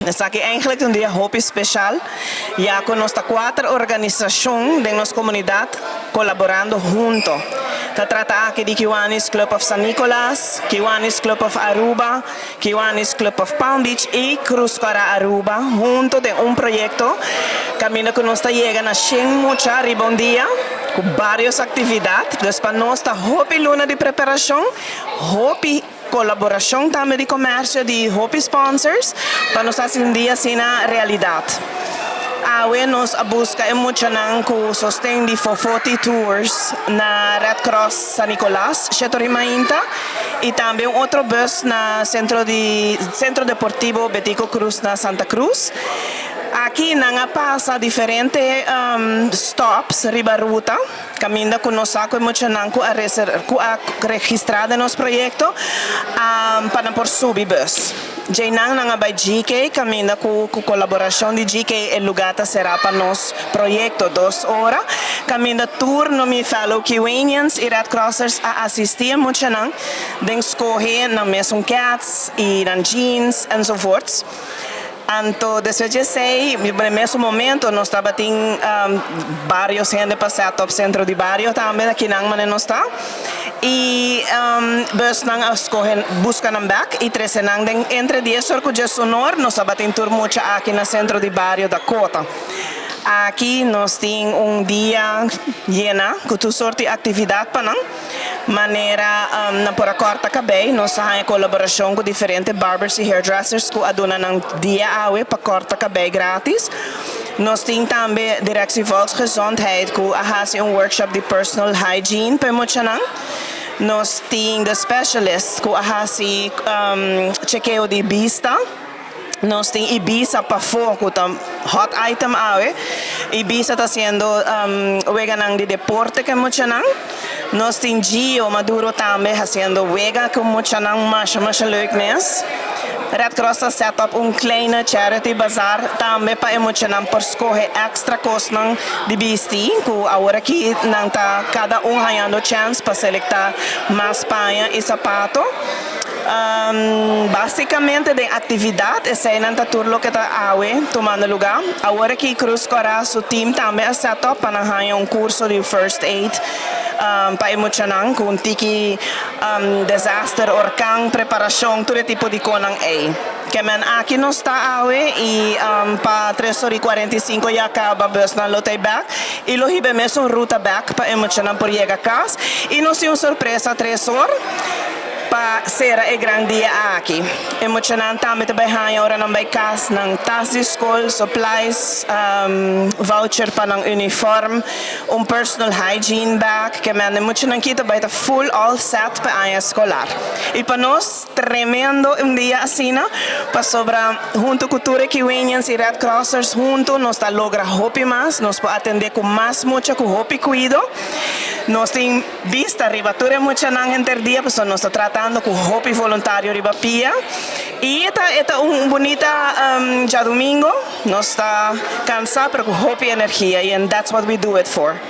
Esaki eigenlijk un dia hopi special, ya cu nos ta cuater organisacion den nos comunidad colaborando hunto. Ta trata aki di Kiwanis Club of San Nicolas, Kiwanis Club of Aruba, Kiwanis Club of Palm Beach y Cruz Cora Aruba hunto den un proyecto caminda cu nos ta yega na 100 mucha riba un dia cu varios actividad. Dus pa nos ta hopi luna di preparacion, hopi colaboracion tambe di comercio, di hopi sponsors, pa nos haci un dia asina realidad. Awe nos a busca e muchanan cu sosten di Fofoti Tours na Red Cross San Nicolas, 7'or mainta, y tambe un otro bus na Centro Deportivo Betico Croes na Santa Cruz. Aki nan a pasa diferente stops riba ruta, caminda cu nos sa cu muchanan cu a registra den nos proyecto pa nan por subi bus. Djeinan nan a bay GK, caminda cu colaboracion di GK e lugar ta sera pa nos proyecto 2 ora. Caminda tur mi fellow Kiwanians y Red Crossers a asisti muchanan den scoge nan mesun keds y nan jeans enzovoorts. Anto, despues di esey, na mesun momento, nos tabatin varios hende pa set up centro di bario tambe, aki nan manera nos ta. Y bus nan a scoge, busca nan back y trece nan den entre 10 or cu 11 or, nos tabatin tur mucha aki na centro di bario Dakota. Aki nos tin un dia yena cu tur sorto di actividad pa nan. Manera nan por a corta cabey, nos tin colaboracion cu diferente barbers y hairdressers cu a duna nan dia awe pa corta cabey gratis. Nos tin tambe Directie Volksgezondheid cu a haci un workshop di personal hygiene pa muchanan. Nos tin the specialist cu a haci chequeo di bista. Nos tin Ibiza pafo, cu ta hot item awe. Ibiza ta haciendo wega di deporte cu muchanan. Nos tin Gio Maduro tambe haciendo wega cu muchanan, masha masha leuk mes. Red Cross a set up un kleine charity bazaar tambe pa muchanan por scoge extra cosnan di bisti, cu awor aki nan ta cada un hayando chance pa selecta mas paña y sapato. Basicamente di actividad, esey nan ta tur loke ta awe tumando lugar. Awor aki Cruz Cora su team tambe a set up pa un curso di first aid pa muchanan cu tiki disaster, orkan, preparacion, tur tipo di cosnan ey. Kemen aki nos ta awe y pa 3 or y 45 ya caba bus nan lo back y lo hiba mesun ruta back pa muchanan por yega cas y nos tin un sorpresa 3 or pa sera e gran dia aki. E muchanan tambe ta bay haya ora nan bay cas nan tas di school, supplies, voucher pa nan uniform, un personal hygiene bag, kemen e muchanan aki ta bay ta full all set pa aña escolar. Y pa nos, tremendo un dia asina, pasobra hunto cu tur Kiwanians y Red Crossers hunto, nos ta logra hopi mas, nos por atende cu mas mucha, cu hopi cuido. Nos tin bista riba tur muchanan henter dia, pasobra nos ta tratando cu hopi voluntario riba pia. Y e ta un bunita diadomingo, nos ta cansa, pero cu hopi energia, and that's what we do it for.